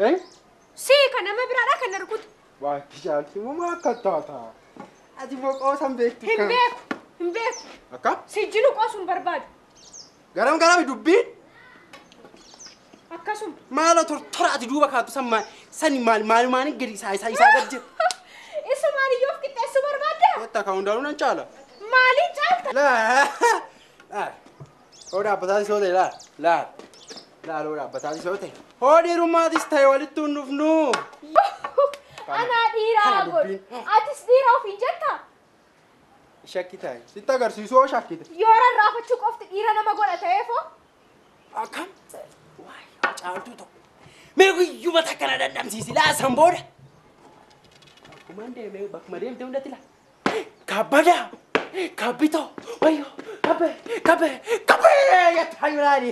Eh? Sii kan nama biraadha kan na rukutu. Waa caaltu immoo akka taata. Ati immoo qoosan beektu. Hin beeku. Hin beeku. Akkam? Sijjinu qoosuun barbaadu. Garam garami dubbiin? Akkasuma. Maaloo tortora ati duuba kaattu san maal sani maal maal maaliin gadi isaa isaa isaa gad jira. Isa maaliyyoo of qixxeessuu barbaadda? Wanta kan hundaanuu nan caala. Maaliin caalta? Laa laa hoo dhaabbataatis yoo ta'e laa laa laa hoo dhaabbataatis yoo ta'e hoo dhiirummaatis ta'e walitti hin dhufnu. Anaa dhiiraa godhu. Atis dhiira ofiin jettaa? Shakkitaay sitti agarsiisu hoo shakkite. Yoo rarraafachuu qofti dhiira nama godha ta'eefoo? Akkam? Waayee caaltuu tokko. Mee guyyuma takka na dadhabsiisi laa san booda. Akkumaan deemee bakkuma deemte hundatti laa. Kabbadaa! Kabbitoo! Wayyoo! Kabbee! Kabbee! Kabbee! Jettaa jiraani.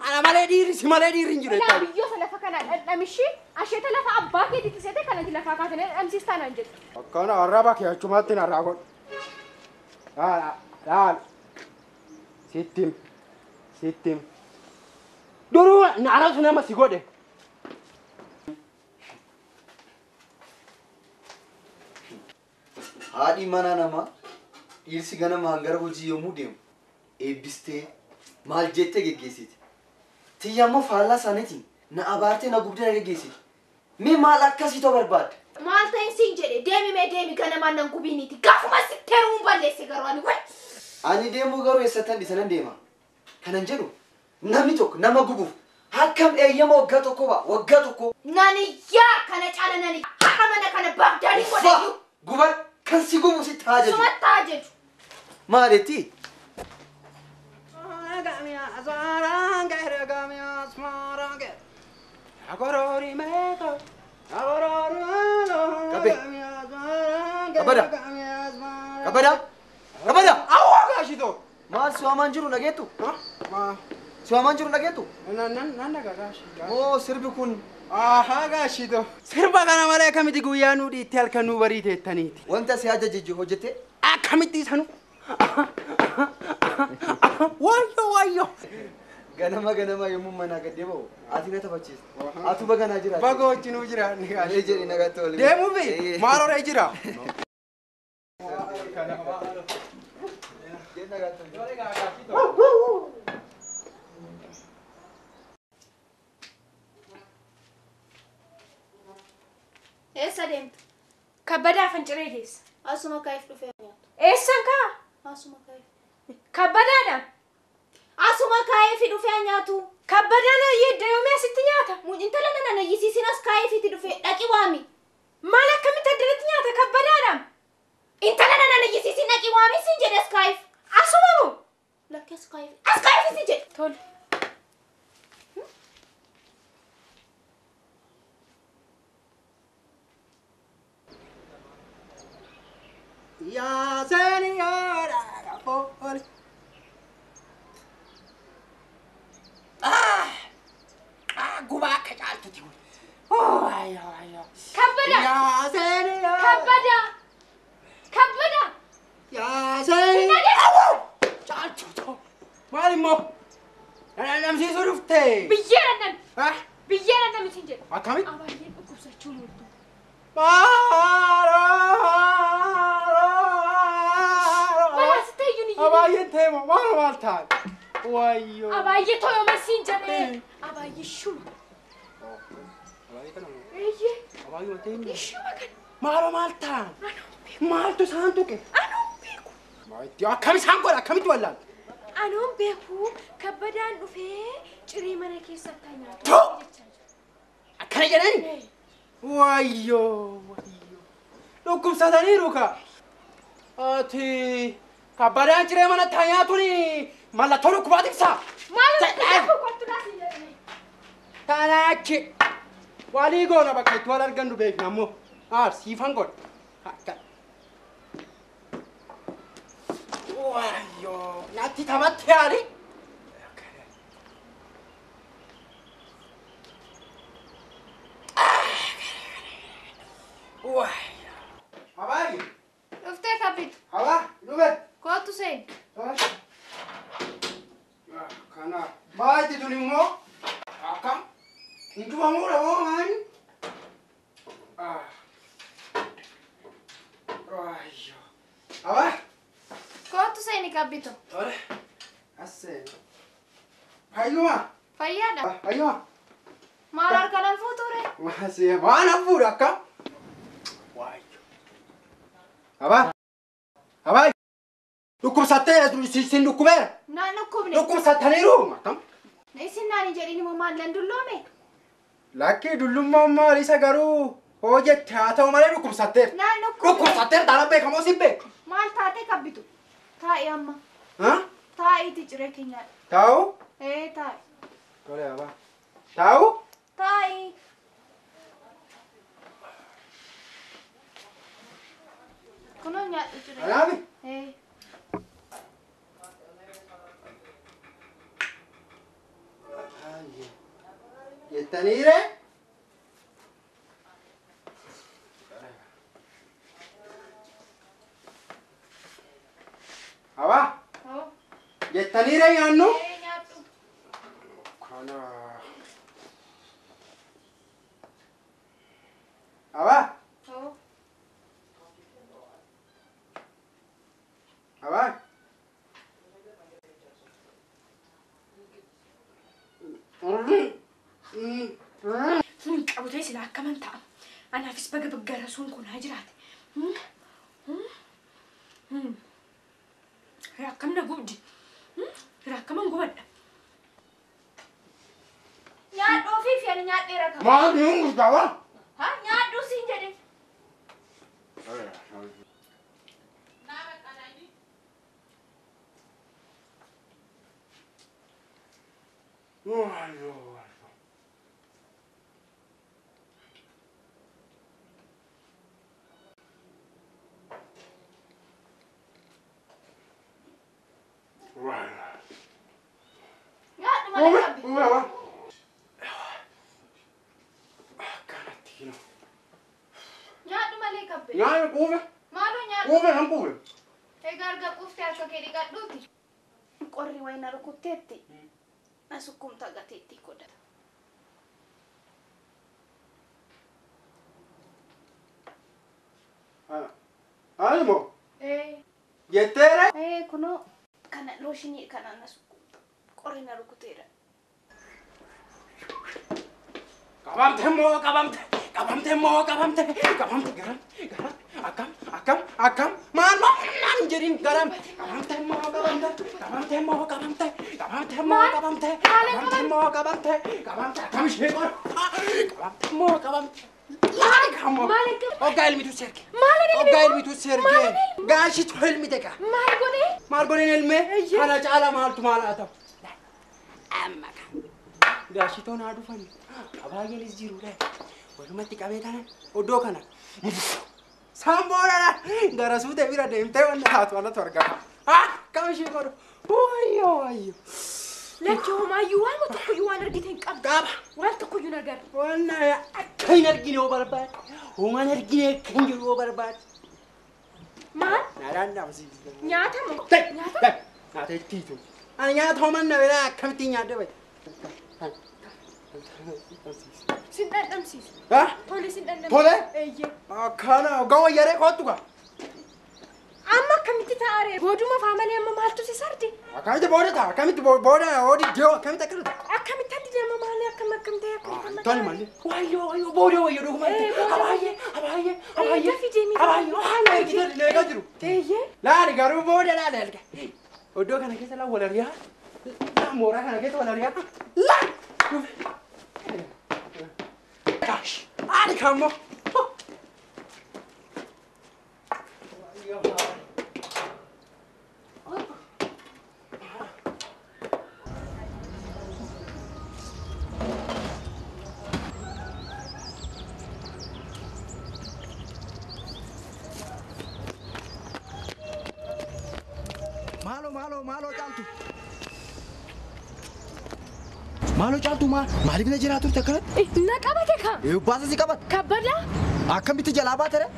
Ana malee dhiirri si malee dhiirri hin jiru Ilaa jettaa. biyyoota lafa kanaa dhandhamishii asheeta lafa abbaa keetiitti seete kanatti lafaa kaatanii dhandhamsiistaa naan jettu. Akkana arraba kee achumatti narraa godhu. Laal laal. Sittim. Sittim. Duruu anatu nama si godhe. Haadhi mana namaa dhiirsi ganamaan gara hojii yommuu deemu eebbistee maal jettee geggeessiti. Tiyya immoo faallaa isaaniitiin na abaartee na gubdee na geggeessiti. Mee maal akkasii ta'uu barbaadde? Maal ta'in siin jedhe deemi mee deemi ganamaan nan gubiiniiti gaafuma sitti heerumuun balleesse garuu ani way. Ani deemuu garuu eessattan dhiisa nan deema. Kanan jedhu namni tokko nama gubuuf akkam eeyyama waggaa tokko ba'a waggaa tokko. Nani yaa kana caala nani har'a mana kana baabdaanii godhe. Guban kan si gubu sitti haa jechu. Sumatti haa jechu. Maaletti? Kabe. Kabada. Kabada. Kabada. Awwa gaashitoo. Maal si waamaan jiru dhageettu? Ma. Si waamaan jiru dhageettu? Nan dhagaa gaashi. Moo sirbi kun Ahaa gaashitoo. Sirba kana malee akkamitti guyyaa nuu dhiittee halkan nuu bariiteettaniiti. wanta si ajaje hojjette? Akkamitti isanu? Wayyoo wayyoo. Ganama ganama yommuu manaa gad deebi'u ati na taphachiista. Atu baganaa jiraate. Baga wajjinuu jiraanne Mee gaashitoo. jedhi nagaatti waliin. Deemuufi maal horee jira? Jedhi nagaatti waliin. Eessa deemtu? Kabbadaa fanciree geessa. Asuma kaa'eef dhufee nyaatu. Eessan kaa? Asuma kaa'eef. Kabbadaadha. Asuma kaa'eef dhufee nyaatu. Kabbadaan yeedda yoomii asitti nyaata? Intala nana na iyyisiisin as kaa'eefitti dhufee dhaqi waami. Maal akkamitti addanatti nyaata kabbadaadha? Intala nana na iyyisiisin dhaqi waami siin jedhe as kaa'eef. Asuma moo? Lakki as kaa'eef. As kaa'eef siin jedhe. Tole. Yaa seeniyoodha kafooli. Gubaa akka caaltuti kun. Wayyoo wayyoo. Kabbadaa! Yaa seeniyoodha. Kabbadaa! Kabbadaa! Yaa seeniyoodha. Caaltuutu. Maal immoo? Dhandhamsiisuu dhufte. Biyyee dhandhami. Ah, Biyyee dhandhami siin jedhe. Akkamitti? Abaayyeen dhukkubsachuu ooltu. Balaa sitti iyyuu ni iyyuu. Abaayyeen teema maal maal taate? Wayyoo. Abaayyee tooyoma siin jedhe. Abaayyee shuma. Eeyyee. Abaayyuma teema. Shuma kana. Maaloo maal ta'an? Maaltu isaan tuqe? Anoon beeku. Akkam isaan godha akkamitti wallaan? Anoon beeku kabbadaan dhufee ciree mana keessatti haa nyaatu. Too! jechaa jira. Akkana jedhani? Wayyoo wayyoo. Dhukkubsataniiru ka. Ati kabbadaan ciree manatti haa nyaatuun mallattoo dhukkubaati ibsa. Maal dhukkubsatu kottu naa siin jedhame. Tanaachi. Walii goona bakka itti wal argannu beekna ammoo. Haa siifan godha. Akka. Wayyoo natti taphatti yaali. Wayyoo. Abaayi. Dhuftee kabbitu. Abaa dhufe. Kootu seeni. Kana baay'ee tun immoo akkam hin cufamuudha moo maali? Abaa. Kootu seeni kabbito. Tole. As seeni. Fayyuma. Fayyaadha. Fayyuma. Maal harka nan fuuture? Waan hafuudha akkam? Waayyo. Abaa. Abaa. Dhukkubsattee sin dhukkubeera. Naan dhukkubne. Dhukkubsattaniiru. Akkam? Isin naan hin jedhin immoo maal nan dulloome? Lakkii dullummaan maal isa garuu hoo jette haa ta'u malee dhukkubsatteera. Naan dhukkubne. Dhukkubsatteera taanaan beekamoo sin beeku. Maal taatee kabbitu? Taa'i amma. Taa'iiti ciree keenyaadha. Taa'u? Ee taa'i. Tole abaa. Taa'u? Taa'i. Kunoo nyaadhu ciree. Anaafi? Ee. Jettaniire? Abaa? Jettaniire nyaannu? Ee nyaadhu. Kana. Abaa? Abaa? Sun qabutee sila akkaman ta'a. Anaafis baga baggara sun kun haa jiraate. Akkam na gubdi. Akkaman gubadha. Nyaadhu ofii fi ani nyaadheera qaba. Maal hin guddaa? Ha nyaadhu siin jedhe. Nyaadhu malee qabbi. Nyaadhu malee qabbi. Nyaadhu quufe. Maaloo nyaadhu. Quufe nan quufe. Egaa erga quuftee harka kee dhiqadhuuti. Qorri wayi na rukutteetti. Na sukkumta gateetti godhata. Ani moo? Ee. Jetteere? Ee kunoo kana looshinii kana na sukkumta. Qorri na rukuteera. Qabamte moo qabamte qabamte moo qabamte qabamte garam garam akkam akkam akkam maal maal jedhin garam qabamte moo qabamte qabamte moo qabamte qabamte moo qabamte qabamte moo qabamte qabamte akkam ishee qor qabamte moo qabamte laali kammoo hoggaa ilmitu serge hoggaa ilmitu serge gaashitu ilmite qa Maal godhee? maal godheen ilmee kana caala maaltu maal haa ta'u amma kan gaashitoon haa dhufan abaayyeenis jiru walumatti qabee tanan oddoo kana samboodhaan gara suutee bira deemtee wanna taatu alatu argama. Akkam ishee godhu wayyoo wayyoo. Lakki homaayyuu waan tokkoyyuu waan argite hin qabdu. Qaba. Waan tokkoyyuu hin agarre. Wanna akka hin argine yoo barbaade homaan argine akka hin jiru yoo barbaade. Maal? Naadhaan dhabsiisa. Nyaata moo? Nyaata? Nyaata ittiitu. Ani nyaata homaan na biraa akkamittiin nyaadde bahe. Sin dhandhamsiisu. Tole sin dhandhamsiisu. Tole? Eeyyee. Akkana hoggaa wayyaree kootu gaa. Amma akkamitti taa'aree? Booduma faa malee amma maaltu si sardi? Akkamitti booda ta'a? Akkamitti booda oodi dee'oo akkamitti akkana ta'a? Akkamitti addi deema malee akkam akkam ta'e akkamitti amma Tole malee. Wayyoo wayyoo booda wayyoo dhugumatti. Abaayyee abaayyee abaayyee. Dafii deemi. Abaayyee waan ergite leegaa jiru. Eeyyee. Laali garuu booda laali erga. Oddoo kana keessa laa wal ari'aa. Laa mooraa kana keessa wal ari'aa. Laa. Kaash. Ani kammoo. Maaloo maaloo maaloo caaltu. Maaloo caaltu maaliif na jiraa turte akkanatti? Na qabate ka. Baasa si qabate. Kabbadaa. Akkamitti jalaa baate ree?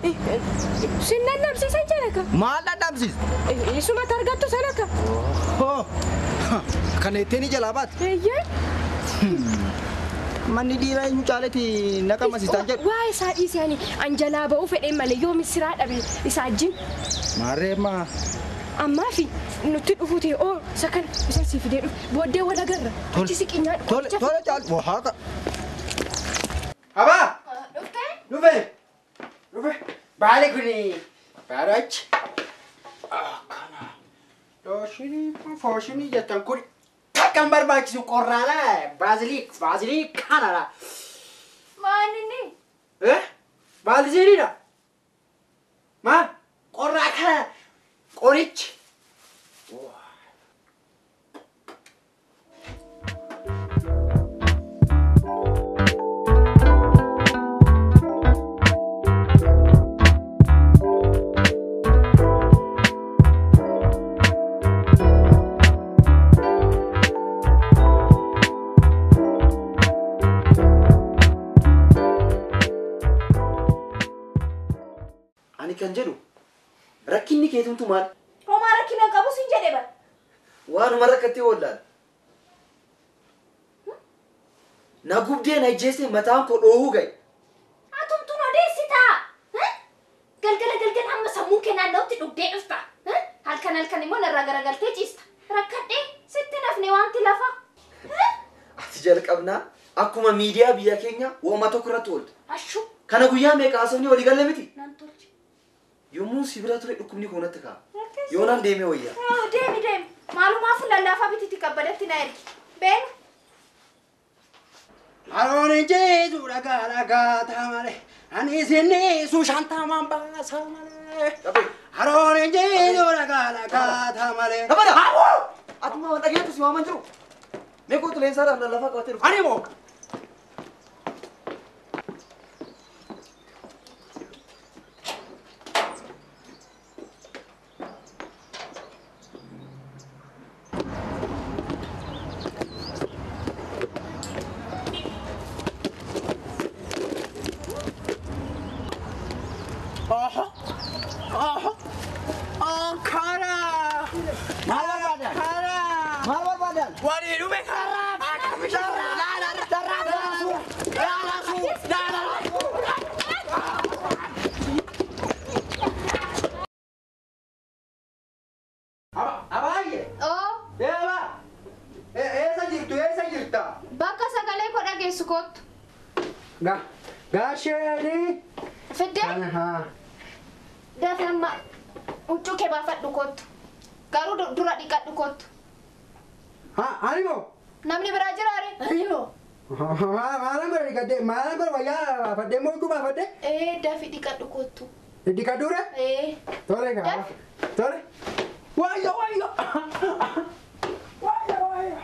Sin dhandhamsiisan jedhe ka. Maal dhandhamsiisa? Isumatti argattu sana ka. Hoo! Kana ittiin jalaa baate? Eeyyee. Manni dhiiraa eenyu caaleeti naqama sitaan jedhu. Waa isaa dhiisee ani anjalaa ba'uu fedheen malee yoo missiraa dhabe isaa wajjin. Maarree maa. Ammaa fi nutti dhufuu ta'e oo isa kana isa si fidee dhufe booddee wal agarra. Achi si qinyaa Tole tole caalu waa Abaa! Dhuftee? Dhufe! Dhufe! Baali kuni baalachi. Akkana. Looshinii fooshinii jettan kun takka hin barbaachisu qorraadha. Baaziliik baaziliik kanadha. Maal inni? Eh? Baaziliidha. Maal? Qorraa kana qorichi. Ani kan jedhu rakkinni keetumtu maal? Homaa rakkina hin qabu siin jedhe bara. Waanuma rakkattee wallaala. Na gubdee na ijjeesse mataan koo dhoohuu ga'e. Atumtuun odeessitaa? Galgala galgala hamma sammuun kee naanna'utti dhugdee dhufta. Halkan halkan immoo narraa garagaltee ciista. Rakkadhee sitti nafne wanti lafa. Ati jalqabnaa akkuma miidiyaa biyya keenya wooma tokko irratti ooltu. Ashuu. Kana guyyaa meeqa haasofni walii galle miti? Nan tolche. Yommuu si bira ture dhukkubni koo natti ka'a. Yoonaan deemee wayyaa. Deemi deemi. Maalumaaf lallaafaa bititti kabbadatti na ergi. Beenu. Haroon jeetu dhagaa dhagaa ta'a malee. Ani isinniisu shantamaan baasa malee. Haroon jeetu dhagaa dhagaa ta'a malee. Kabada! Atuma waan dhageettu si waaman jiru. Mee kootu leensaadhaaf lallaafaa qabatee dhufu. Ani moo? Bakka sagalee koo dhageessu kottu. Gaasheeni. Fiddee? Dafee amma huccuu kee baafadhu kottu. Garuu dura dhiqadhu kottu. Ani moo? Namni biraa jira ree? Ani moo? Maalaan godha dhiqadhee maalaan godha wayyaa baafadhee moo huccuu baafadhee? Ee dafii dhiqadhu kottu. Dhiqadhu ree? Ee. Tole gaa. Tole. Wayyo wayyo. Wayyo wayyo.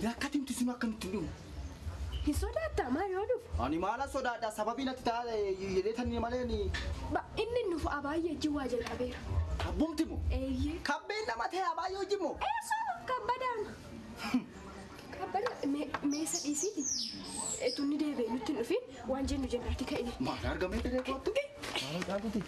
Akkatimti sun akkamitti dhumu? Hin sodaattaa maal yoo dhufu? Ani maala sodaadha sababii natti ta'a jedhee malee ni. Inni nuuf abaayyee jiwaa jalqabeera. Abbumti moo? Eeyyee. Kabbeen nama ta'e abaayyee hojii moo? Eessuma kabbadaan. Kabbada meesa dhiisiiti. Tunni deebi'ee nutti hin dhufin waan jennu jennaati ka'ine. Maal argamee diree kootu? Maal argamte?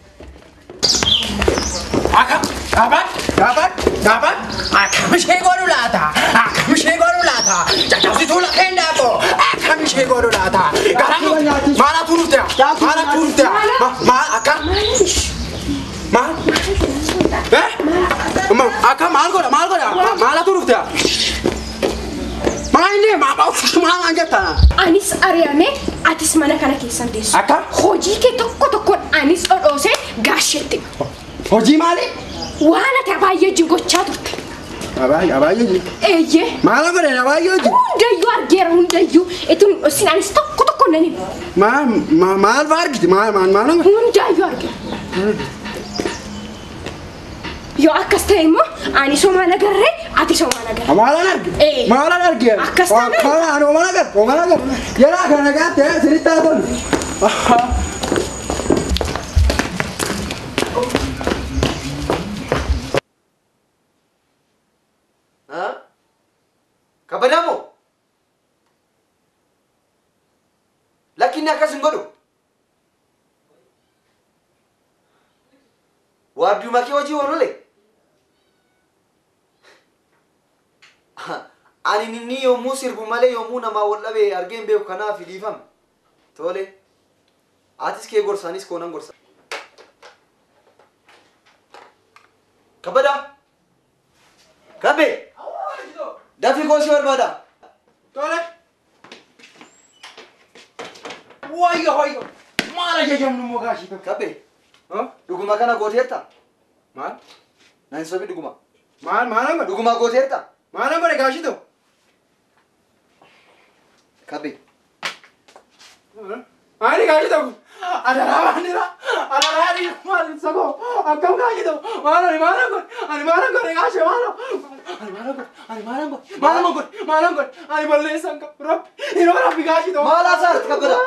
Akka gaaban gaaban gaaban akkam ishee godhu laata akkam ishee godhu laata caccabsituu lakkeen daakoo akkam ishee godhu laata garaan maala turuuf ta'a maala turuuf ta'a maal akka maal akka maal godha maal godha maala turuuf ta'a maal inni maal aan jettaa. Anis ari'amee atis mana kana keessan teessu. Akka hojii kee tokko tokkoon anis dhodhoosee gaasheetti. Hojii maali? Waan ati abaayyee wajjin gochaa turte. Abaayyee wajjin? Eeyyee. Maal godheen abaayyee wajjin? Hundayyuu argeera hundayyuu. Itun isin anis tokko tokko nan himu. Maal fa'aa argite? Maal maal maal? Hundayyuu argeera. Yoo akkas ta'e immoo ani somaan agarree ati somaan agarree. Maalaan arge? Maalaan arge? Akkas ta'e. Ani homaan agarre homaan agarre. Yeroo kana nagaatti sirriitti haa tolu. Kabadamoo? Lakkinni akkas hin godhu. Waardiyuma kee hojii oolule. Ani inni yommuu sirbu malee yommuu namaa wal dhabe argee hin beeku kanaaf dhiifama. Tole. Atis kee gorsa anis koo nan gorsa. Kabbadaa. Kabbee. Dafii koo si barbaada. Tole. Wayyo wayyo. Maal ajajamnu immoo gaashii tokko. Kabbee. Dhuguma kana gooteerta? Maal? Naan sobi dhuguma. Maal maalan godhe? Dhuguma gooteerta? Maalan godhe gaashii tokko? Kabbee. Maali gaashii tokko? Adaraa baanira. Adaraa dhiira maal sakoo akkam gaashii tokko? Maal ani maalan godhe? Ani maalan godhe gaashii maalo? Ani maalan godhe? Ani maalan godhe? Maalan godhe? Maalan godhe? Ani balleessan qabu rabbi. Yeroo rabbi gaashii tokko. Maal haasa'arti kabbada?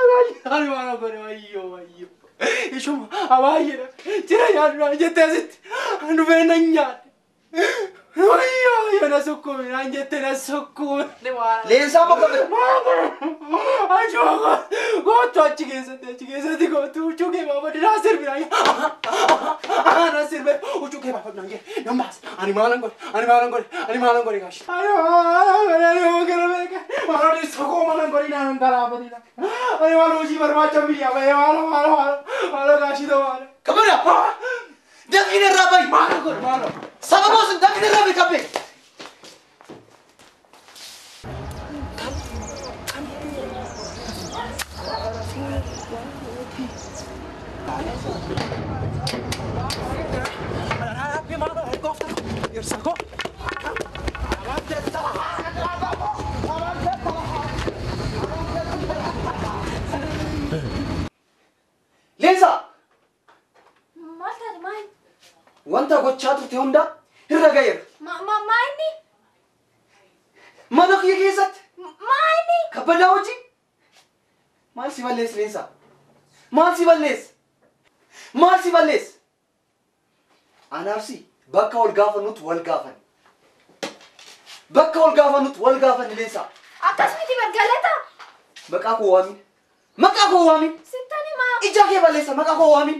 Ani maalan godhe wayyoo wayyoo. Ishuma abaay'eedha. Jira yaadudha jettee asitti dhufee nan nyaadhe. Wayyoo wayyoo na sukkuumi naan jettee na sukkuumi. Leensaa moo kabbada? Achuma kootu achi keessatti kootu huccuu kee baafadhu naa sirbi naan na sirbe huccuu kee baafadhu naan jedhe nan baasa. Ani maalan godhe ani maalan godhe ani maalan godhe gaashi. Ani maalan godhe ani yoo gara beeka maal oduu koo maalan godhe naan galaafadhi. Ani maal hojii barbaacha biyyaa bahee maalo maalo maalo maalo gaashii ta'u maalo. Kabbada! Dafii irraa bahi! Maalo godhe maalo. Sababa sun dafii irraa bahi kabbee! Leensaa! Maal taate maal? Wanta gochaa turte hunda irra ga'eera. Maal? Mana kiyya keessatti Maal? kabbadaa hojii maal si balleessi Leensaa? Maal si balleessi? Maal si balleessi? Anaaf si bakka wal gaafannutti wal gaafanne. Bakka wal gaafannutti wal gaafanne Leensaa. Akkas miti bargalata. Maqaa koo waamin. Maqaa koo waamin. Sittan himaa. Ija kee balleessa maqaa koo waamin.